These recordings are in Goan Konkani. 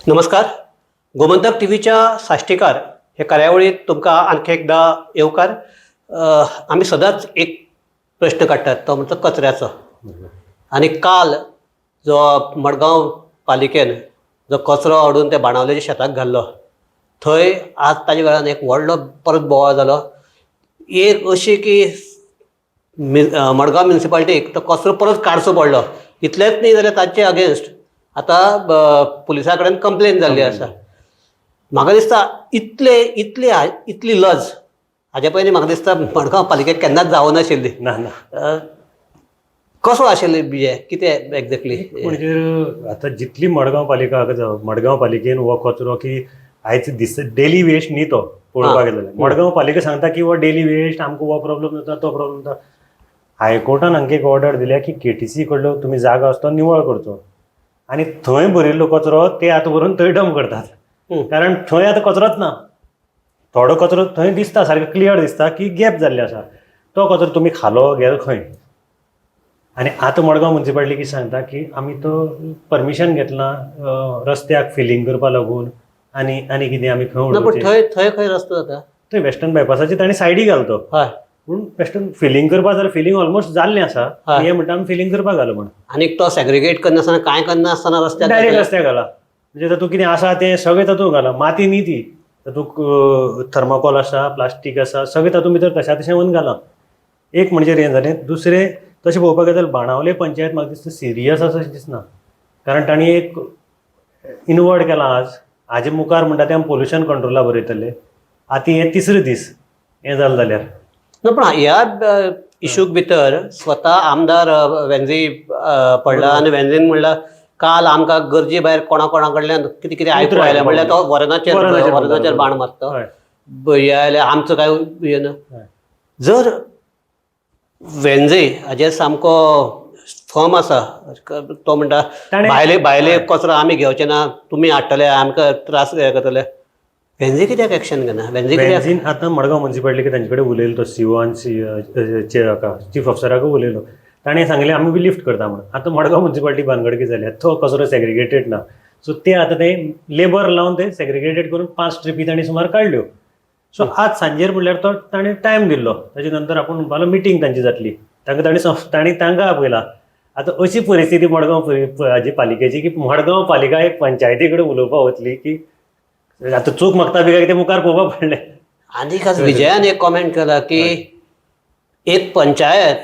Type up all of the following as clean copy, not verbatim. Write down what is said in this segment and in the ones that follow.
नमस्कार, गोमंतक टीव्हीच्या साश्टीकार हे कार्यावळीत तुमकां आणखी एकदा येवकार. आमी सदांच एक प्रश्न काडटात, तो म्हणटा कचऱ्याचो. आनी काल जो मडगांव पालिकेन जो कचरो हाडून त्या बाणावलेच्या शेताक घाल्लो, थंय आज ताजे वेळान एक व्हडलो परत बोवाळ जालो. एक अशी की मडगांव म्युनिसिपालिटीक तो कचरो परत काडचो पडलो. इतलेंच न्ही जाल्यार ताचे अगेन्स्ट आतां पुलिसा कडेन कंप्लेन जाल्ली आसा. म्हाका दिसता इतले इतली इतली लज हाजे पयलीं म्हाका दिसता मडगांव पालिकेक केन्नाच जावनाशिल्ली. ना ना. कसो आशिल्ले हे कितें एक्झॅक्टली? म्हणजे आतां जितली मडगांव पालिका हाका जावं, मडगांव पालिकेन हो कचरो की आयज दीस डेली वेस्ट न्ही तो पळोवपाक गेलो जाल्यार. मडगांव पालिका सांगता की हो डेली वेस्ट, आमकां हो प्रॉब्लम जाता, तो प्रॉब्लम जाता. हायकोर्टान हांकां एक ऑर्डर दिल्या की केटीसी कडलो तुमी जागो आसा तो निवळ करचो आनी थंय भरिल्लो कचरो ते आतां व्हरून थंय डंप करतात. कारण थंय आतां कचरोच ना. थोडो कचरो थंय दिसता, सारको क्लियर दिसता की गॅप जाल्ले आसा. तो कचरो तुमी खालो गेलो खंय? आनी आतां मडगांव म्युनिसिपालिटी कितें सांगता की आमी तो परमिशन घेतलां रस्त्याक फिलींग करपा लागून आनी आनी कितें आमी खंय ना, पूण उडोवचें. थंय थंय खंय रस्तो जाता? थंय वेस्टर्न बायपासाची तांणी सायडी घालतो. पूण वेस्टर्न फिलींग करपा जाल्यार फिलींग ऑलमोस्ट जाल्लें आसा. हे म्हणटा आमी फिलींग करपाक घालो म्हण. आनी तो सेग्रिगेट करनासतना, कांय करनासतना रस्त्यार डायरेक्ट घातले. रस्त्याक घाला. म्हणजे तातूंत कितें आसा तें सगळें तातूंत घाला. माती न्ही ती, तातूंत थर्माकोल आसा, प्लास्टीक आसा, सगळें तातूंत भितर तशा तशें व्हरून घालां. एक म्हणजे हें जालें. दुसरें तशें पळोवपाक गेल्यार बाणावले पंचायत म्हाका दिसता सिरियस आसा अशें दिसना, कारण तांणी एक इनवर्ड केलां आज. हाजे मुखार म्हणटा तें आमी पोल्युशन कंट्रोला बरयतले. आतां हें तिसरो दीस हें जालें जाल्यार. ना, पण ह्या इशूक भितर स्वता आमदार वेंझी पडला आनी वेंझीन म्हणला काल आमकां गरजे भायर कोणा कोणा कडल्यान कितें कितें आयकूंक उतरां आयलें. म्हणल्यार तो वरनाचेर वरनाचेर वरनाचेर बाण मारता. हे आयलें आमचो काय हें ना. जर वेंझी हाजेर सामको फर्म आसा, तो म्हणटा ताणें भायले भायले कचरो आमी घेवचे ना, तुमी हाडटले, आमकां त्रास हे करतले, वेंझी कित्याक एक्शन घेना? वेंझी कित्याक? वेन्झीन आतां मडगांव म्युनिसिपालिटी तांचे कडेन उलयलो, तो सीओ आनी चीफ ऑफिसराक उलयलो. ताणें सांगलें आमी बी लिफ्ट करता म्हणून. आतां मडगांव म्युनिसिपालिटी भानगड कितें जाल्या, तो कचरो सेग्रिगेटेड ना. सो ते आतां ते लेबर लावन ते सेग्रिगेटेड करून पांच ट्रिपी तांणी सुमार काडल्यो. सो आज सांजेर म्हणल्यार तो ताणें टायम दिल्लो, ताजे नंतर आपूण म्हणपालो मिटींग तांची जातली. तांकां ताणें तांणी तांकां आपयला. आतां अशी परिस्थिती मडगांव हाजी पालिकेची की मडगांव पालिका एक पंचायती कडेन उलोवपाक वतली की आतां चूक मागता बी काय ते मुखार पळोवपाक पडलें. आनीक आज विजयान एक कॉमेंट केला की एक पंचायत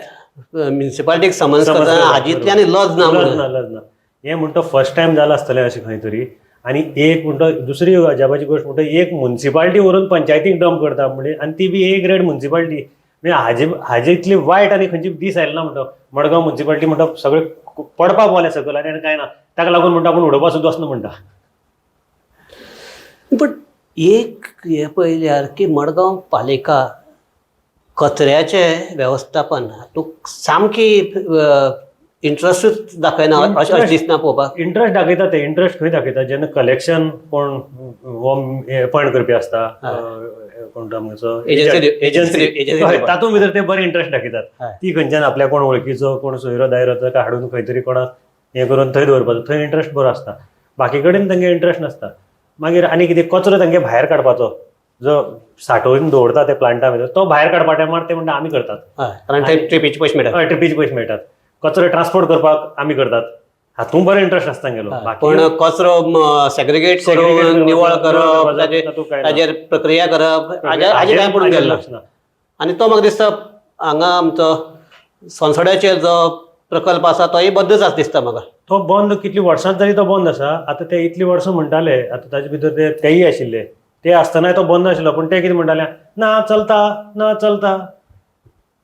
म्युनिसिपालिटीक समन्स समज करतना करता, हाजीतली आनी लज ना लज म्हणून. ना, लज ना. हें म्हणटा फर्स्ट टायम जालां आसतलें अशें खंय तरी. आनी एक म्हणटा दुसरी अजापाची गोश्ट म्हणटा एक मुन्सिपाल्टी व्हरून पंचायतीक डंप करता म्हणजे, आनी ती बी ए ग्रेड मुन्सिपाल्टी. म्हणजे हाजे इतली वायट आनी खंयची दीस आयले ना म्हणटा. मडगांव मुन्सिपाल्टी म्हणटा सगळें पडपा पावलें सकयल आनी कांय ना. ताका लागून म्हणटा आपूण उडोवपा सुद्दां वचना म्हणटा. बट एक हें पळयल्यार की मडगांव पालिका कचऱ्याचें वेवस्थापन हातूंत सामकी इंट्रस्टूच दाखयना अशें अशें दिसना पळोवपाक. इंट्रस्ट दाखयता ते. इंट्रस्ट खंय दाखयता? जेन्ना कलेक्शन कोण हो अपॉयंट करपी आसता, कोण तो आमचो एजन्सी एजन्सी, एजन्सी तातूंत भितर ते बरे इंट्रस्ट दाखयतात. ती खंयच्यान आपल्या कोण वळखीचो कोण सोयरो दायरो ताका हाडून खंय तरी कोणाक हें करून थंय दवरपाचो, थंय इंट्रस्ट बरो आसता. बाकी कडेन तांगे इंट्रस्ट नासता. मागीर आनी कितें, कचरो तांगे भायर काडपाचो जो साठोवन दवरता ते प्लांटा भितर, तो भायर काडपा टायमार ते म्हणटा आमी करतात. हय, कारण ते ट्रिपीचे पयशे मेळटा. हय, ट्रिपीचे पयशे मेळटात. कचरो ट्रान्सपोर्ट करपाक आमी करतात, हातूंत बरो इंट्रस्ट आसता तांगेलो. बाकी पण कचरो सेग्रिगेट करून निवळ करप, ताजेर प्रक्रिया करप, हाजेर कांय पडून गेल्लो. लक्ष ना. आनी तो म्हाका दिसता हांगा आमचो सोनसड्याचेर जो प्रकल्प आसा तोय बद्दच आसा दिसता म्हाका. तो बंद कितली वर्सां जाली तो बंद आसा. आतां ते इतली वर्सां म्हणटाले, आतां ताजे भितर ते तेय आशिल्ले, ते आसतनाय तो बंद आशिल्लो. पूण ते कितें म्हणटाले, ना चलता, ना चलता.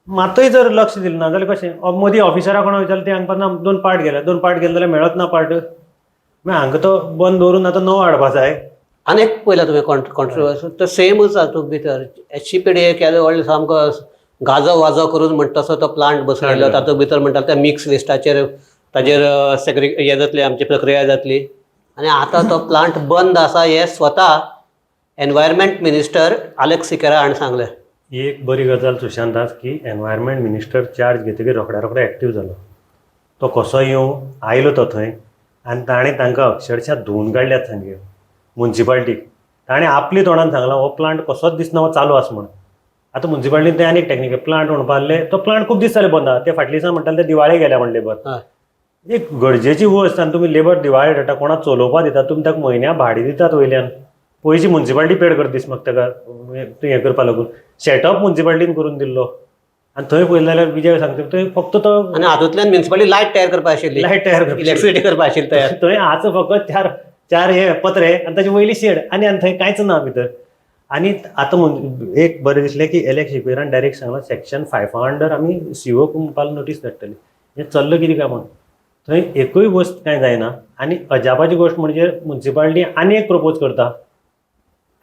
मातूय जर लक्ष दिलें ना जाल्यार कशें? मदीं ऑफिसरा कोणा विचारलें, ते हांगा ना दोन पार्ट गेले, दोन पार्ट गेले जाल्यार मेळत ना पार्ट. मागीर हांगा तो बंद दवरून आतां नवो हाडपा जाय. आनी एक पळयला तुवें कॉन्ट्रोवर्सी तो सेमूच हातूंत भितर एच सी पी डी केदो व्हडलो सामको गाजो वाजो करून म्हणटा तसो तो प्लांट बसयलो. तातूंत भितर म्हणटा त्या मिक्स वेस्टाचेर ताजेर सेग्रि हें जातली, आमची प्रक्रिया जातली. आनी आतां तो प्लांट बंद आसा हें स्वता एनवायरमेंट मिनिस्टर आलेक्स सिकेरा हाणें सांगलें. एक बरी गजाल सुशांत आज की एनवायरमेंट मिनिस्टर चार्ज घेतकीर रोखड्या रोखडो एक्टीव जालो. तो कसोय येवं, आयलो तो थंय. आनी ताणें तांकां अक्षरशा धुवन काडल्यात सामके मुन्सिपाल्टीक. ताणें आपल्या तोंडान सांगलां हो प्लांट कसोच दिसना हो चालू आसा म्हूण. आतां मुन्सिपाल्टीन ते आनी एक टॅक्निकल प्लांट म्हणपा आहले, तो प्लांट खूब दीस जाले बंद आहा. ते फाटल्या दिसा म्हणटाले ते दिवाळे गेल्या म्हण लेबर. एक गरजेची वस्त आनी तुमी लेबर दिवाळे हाडटा, कोणाक चलोवपा दितात तुमी, ताका म्हयन्या भाडें दितात, वयल्यान पयशे मुन्सिपाल्टी पेड करता दीस म्हाका ताका हें करपा लागून सेटअप मुन्सिपाल्टीन करून दिल्लो. आनी थंय पळयलें जाल्यार विजय सांगता थंय फक्त तो आनी हातूंतल्यान म्युनिसिपालिटी लायट तयार करपा आशिल्ली, लायट तयार करता, इलेक्ट्रिसिटी करपा आशिल्ली तयार. थंय आज फकत चार चार हे पत्रे आनी ताचे वयली शेड आनी आनी थंय कांयच ना भितर. आनी आतां एक बरें दिसलें की एलेक्स सिक्वेरान डायरेक्ट सांगलां सेक्शन 5 अंडर आमी सीओ म्हणपाक नोटीस धाडटली. हें चल्लां कितें काय म्हूण थंय एकूय वस्त कांय जायना. आनी अजापाची गोश्ट म्हणजे मुन्सिपाल्टी आनी एक प्रपोज करता,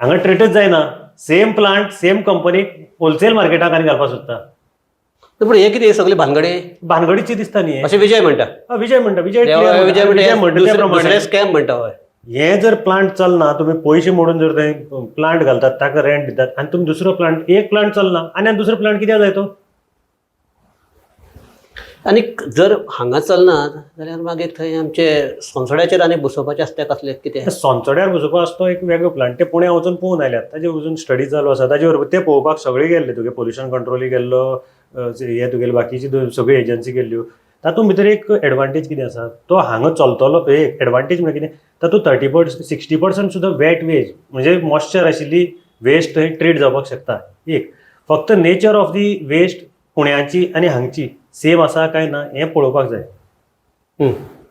हांगा ट्रेटच जायना, same plant same company wholesale मार्केटाक आनी घालपाक सोदता. पूण हे कितें सगळे भानगडी भानगडीची दिसता न्ही हें. अशें विजय म्हणटा. हा, विजय म्हणटा, विजय विजय विजय म्हणटा म्हणटा त्या प्रमाणे दुसरे स्कॅम म्हणटा. हय. हे जर प्लांट चलना, तुमी पयशे मोडून जर थंय प्लांट घालतात, ताका रेंट दितात आनी तुमी दुसरो प्लांट, एक प्लांट चलना आनी आनी दुसरो प्लांट कित्याक जाय तो? आनी जर हांगा चलना जाल्यार मागीर थंय आमचे सोनसड्याचेर आनी बसोवपाचें आसता कसलें कितें? सोनचड्यार बसोवपा आसता तो एक वेगळो प्लांट, ते पुण्या वचून पळोवन आयल्यात, ताजे अजून स्टडी चालू आसा. ताजे बरोबर ते पळोवपाक सगळे गेल्ले, तुगे पोल्युशन कंट्रोलूय गेल्लो, हे तुगेले बाकीची सगळ्यो एजन्सी गेल्ल्यो. तातूंत भितर एक एडवांटेज कितें आसा, तो हांगा चलतलो. एक एडवांटेज म्हळ्यार कितें, तातूंत 30% 60% सुद्दां वेट वेस्ट म्हणजे मॉइश्चर आशिल्ली वेस्ट थंय ट्रीट जावपाक शकता. एक फक्त नेचर ऑफ the waste पुण्याची आनी हांगची सेम आसा काय ना हें पळोवपाक जाय.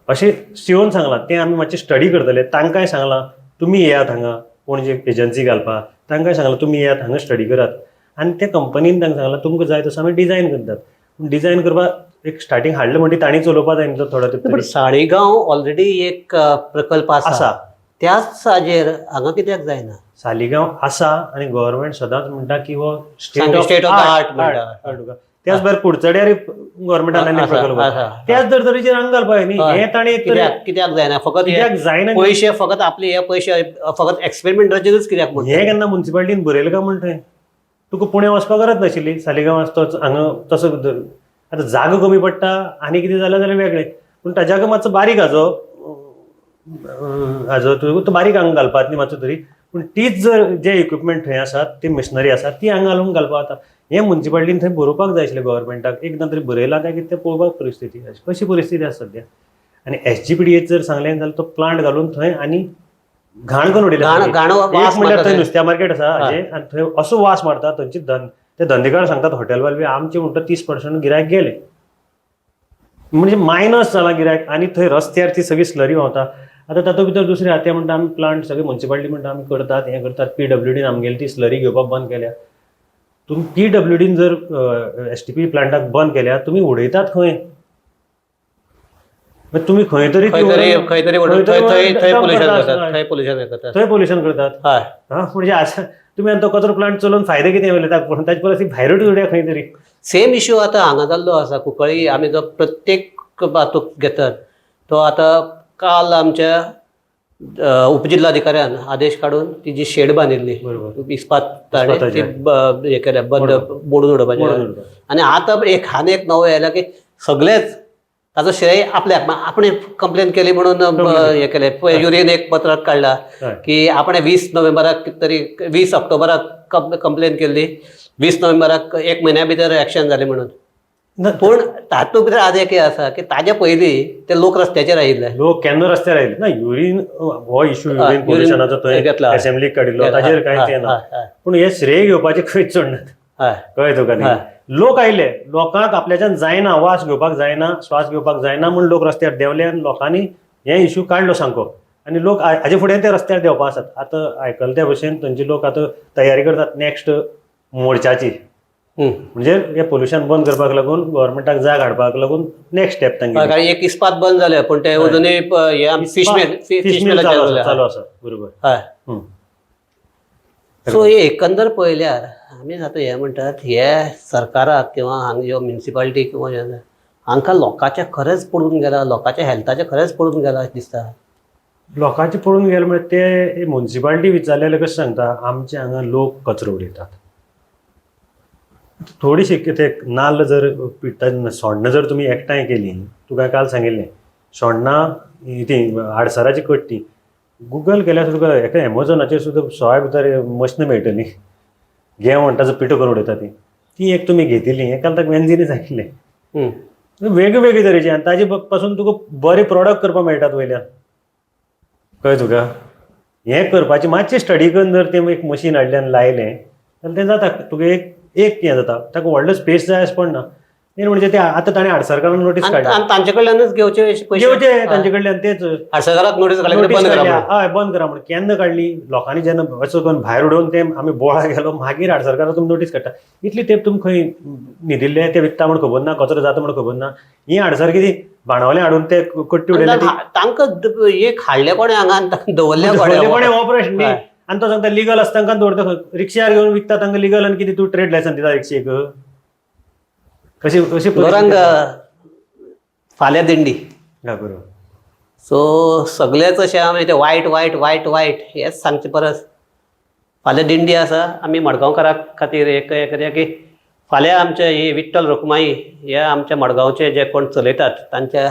अशें सीओन सांगलां, तें आमी मातशें स्टडी करतले. तांकांय सांगलां तुमी येयात हांगा, कोण जे एजन्सी घालपाक तांकांय सांगलां तुमी येयात हांगा स्टडी करात. आनी त्या कंपनीन तांकां सांगलां तुमकां जाय तसो आमी डिजायन करतात. पूण डिजायन करपाक एक स्टार्टींग हाडलें म्हणटकीर तांणी चलोवपा जाय न्ही तो थोडो पूण तरी साळीगांव ऑलरेडी एक प्रकल्प आसा, आसा. त्याच हाजेर हांगा कित्याक जायना? सालिगांव आसा आनी गव्हर्मेंट सदांच म्हणटा की हो सामकें state of the art म्हणटा. त्याच भायर कुडचड्यार गव्हर्मेंटान आनी प्रकल्प आसा. त्याच धर्तरेचेर हांगा घालपा जाय न्ही. हय. हें ताणें एक तरी कित्याक कित्याक जायना फकत हे कित्याक जायना पयशे, फकत आपले हे पयशे फकत एक्सपेरिमेंटाचेरूच कित्याक म्हणटा? हे केन्ना मुन्सिपाल्टीन बरयलें काय म्हण थंय तुका पुण्या वचपाक गरज नाशिल्ली, सालिगांव आसा तो हांगा तसो आतां जागो कमी पडटा आनी कितें जालें जाल्यार वेगळें, पूण ताज्याक मातसो बारीक हाजो हाजो तो बारीक हांगा घालपाक न्ही मातसो तरी, पूण तीच जर जे इक्विपमेंट थंय आसात ती मशिनरी आसा ती हांगा घालून घालपाक जाता. हें मुन्सिपाल्टीन थंय बरोवपाक जाय आशिल्लें गव्हर्मेंटाक, एकदां तरी बरयलां काय कितें तें पळोवपाक परिस्थिती कशी परिस्थिती आसा सद्या. आनी S G P D H जर सांगलें जाल्यार तो प्लांट घालून थंय आनी घाण करून उडयल्या. घाण घाण एक वास म्हणल्यार मारता थंय थंय. नुस्त्या मार्केट आसा हाजें आनी थंय असो वास मारता थंयची ते धंदेकार सांगतात हॉटेलवाले बी आमचे म्हणटा 30% गिरायक गेले, म्हणजे मायनस जाला गिरायक. आनी थंय रस्त्यार ती सगळी स्लरी व्हांवता. आतां तातूंत भितर दुसरें आहा ते म्हणटा आमी प्लांट सगळे मुन्सिपाल्टी म्हणटा आमी करतात हें करतात, पी डब्ल्यू डीन आमगेली ती स्लरी घेवपाक बंद केल्या. तुमी पी डब्ल्यू डीन जर एस टी पी प्लांटाक बंद केल्या तुमी उडयतात खंय? मागीर तुमी खंय तरी ती खंय तरी व्हरून खंय तरी वडून खंय थंय तरी थंय थंय dump pollution करता करतात, आसतना. थंय पोल्युशन करतात. थंय पोल्युशन करतात. हय. हा म्हणजे आसा तुमी आनी तो कचरो प्लांट चलोवन फायदो कितें उलयता पूण ताचे परस ती भायरूच उडया खंय तरी. सेम इश्यू आतां हांगा जाल्लो आसा कुंकळी. आमी जो प्रत्येक हातूंत घेतात तो आतां काल आमच्या उपजिल्हाधिकाऱ्यान आदेश काडून ती जी शेड बांदिल्ली बरोबर इस्पात ताणें ती इस्पाताची. हे केल्या बंद मोडून उडोवपाचें. मोडून उडोवपाचें. आनी आतां एक आनी एक नवो आयला की सगळेच ताजो श्रेय आपल्याक आपणें कंप्लेन केली म्हणून हे केलें. पळय युरियन एक पत्रक काडला हय. की आपणें 20 नोव्हेंबराक कितें तरी 20 ऑक्टोबराक कंप्लेन केल्ली, 20 नोव्हेंबराक एक म्हयन्या भितर एक्शन जालें म्हणून. ना, पूण तातूंत भितर आज एक हें आसा की ताजे पयलीं ते लोक रस्त्याचेर आयिल्ले. लोक केन्ना रस्त्यार आयले ना. युरीन हो इशू हय, युरीन युरीन पोल्युशनाचो थंय घेतला. असेंब्लीक काडिल्लो ताजेर कांयच हें ना, पूण हे श्रेय घेवपाचें खंयच सोडनात. हय. कळ्ळें तुका न्ही? हय. लोक आयले, लोकांक आपल्याच्यान जायना, वास घेवपाक जायना, श्वास घेवपाक जायना म्हूण लोक रस्त्यार देंवले आनी लोकांनी हे इशू काडलो सामको आनी लोक हाजे फुडें ते रस्त्यार देंवपा आसात. आतां आयकले त्या भशेन थंयचे लोक आतां तयारी करतात नॅक्स्ट मोर्चाची, म्हणजे हे पोल्युशन बंद करपाक लागून गव्हर्मेंटाक जाग हाडपाक लागून नेक्स्ट स्टेप तांगेली. कारण एक इस्पात बंद जालें पूण ते हय. अजुनूय हे फिश मिल फिश मिल चालू आसा, चालू आसा, बरोबर. हय. हम्म. सो हे एकंदर पळयल्यार आमी आतां हें म्हणटात हे सरकाराक किंवा हांगा ह्यो म्युनिसिपालिटी किंवा हे हांकां लोकांचें खरेंच पडून गेलां, लोकांच्या हेल्थाचें खरेंच पडून गेलां अशें दिसता. लोकांचे पळोवन गेले म्हळ्यार ते मुन्सिपालिटी विचारले जाल्यार कशें सांगता आमचे हांगा लोक कचरो उडयतात. थोडीशी ते नाल्ल जर पिडटा सोडणां जर तुमी एकठांय केली, तुका काल सांगिल्लें सोण्णां ती आडसराची कट्टी. गुगल केल्यार तुका एका एमेझॉनाचेर सुद्दां 100 भितर मशिनां मेळटलीं. गेंव म्हणटा तो पिठो करून उडयता ती ती एक तुमी घेतिल्ली. हें काल ताका वेंझीनी सांगिल्लें. वेगळे वेगळे तरेचे आनी ताजे पासून तुका बरे प्रोडक्ट करपाक मेळटात वयल्यान. कळ्ळें तुका? हें करपाची मातशी स्टडी करून जर तें एक मशीन हाडलें आनी लायलें जाल्यार तें जाता. तुका एक एक हें जाता, ताका व्हडलो स्पेस जाय अशें पडना. मेन म्हणजे ते आतां ताणें आडसरकारान नोटीस आनी काडल्या. आनी तांचे कडल्यानच घेवचे अशे पयशे. घेवचे तांचे कडल्यान तेच. आडसराक नोटीस काडल्या नोटीस बंद करा काडल्या. म्हणून. हय, बंद करा म्हणून केन्ना काडली लोकांनी जेन्ना असो करून भायर उडोवन ते आमी बोळा गेलो, मागीर आडसरकाराक तुमी नोटीस काडटा. इतली तेंप तुमी खंय न्हिदिल्ले? ते विकता म्हण खबर ना, कचरो जाता म्हण खबर ना. ही आडसर कितें बाणावले हाडून ते कट्टी उडयले ती. तांकां एक हाडले कोणें हांगा आनी तांकां दवरले दवरले कोणें? कोणें हो प्रश्न न्ही. हय. आनी तो सांगता लिगल आसता, तांकां दवरता खंय? रिक्षार घेवन विकता तांकां लिगल. आनी कितें तूं ट्रेड लायसन्स दिता रिक्षेक? कशी कशी परिस्थिती गौरांग, आसा? फाल्यां दिंडी. हा, बरोबर. सो सगळेच अशें आमी ते वायट वायट वायट वायट हेंच सांगचे परस फाल्यां दिंडी आसा. आमी मडगांवकारा खातीर एक हें करया की फाल्यां आमचे ही विठ्ठल रखुमाई हे आमच्या मडगांवचे जे कोण चलयतात तांच्या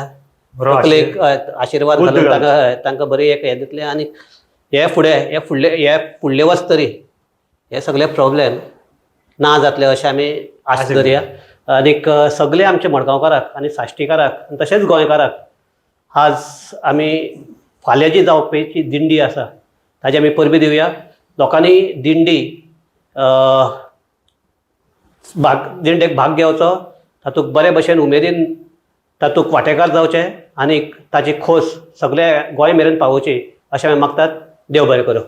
बरो तकलेक आशिर्वाद बुद्द घालून घालचो. तांकां, हय, तांकां बरी एक हें दितलें आनी हे फुडें हे फुडले हे फुडले वच तरी हे सगळे प्रॉब्लेम ना जातले अशें आमी आस आशा धरया. आनीक सगळे आमचे मडगांवकाराक आनी साश्टीकाराक आनी तशेंच गोंयकाराक आज आमी फाल्यां जी जावपाची दिंडी आसा ताजी आमी परबी दिवया. लोकांनी दिंडी भाग दिंडेक भाग घेवचो, तातूंत बरे भशेन उमेदीन तातूंत वांटेकार जावचे आनी ताची खोस सगल्या गोंय मेरेन पावोवची अशें आमी मागतात. देव बरें करूं.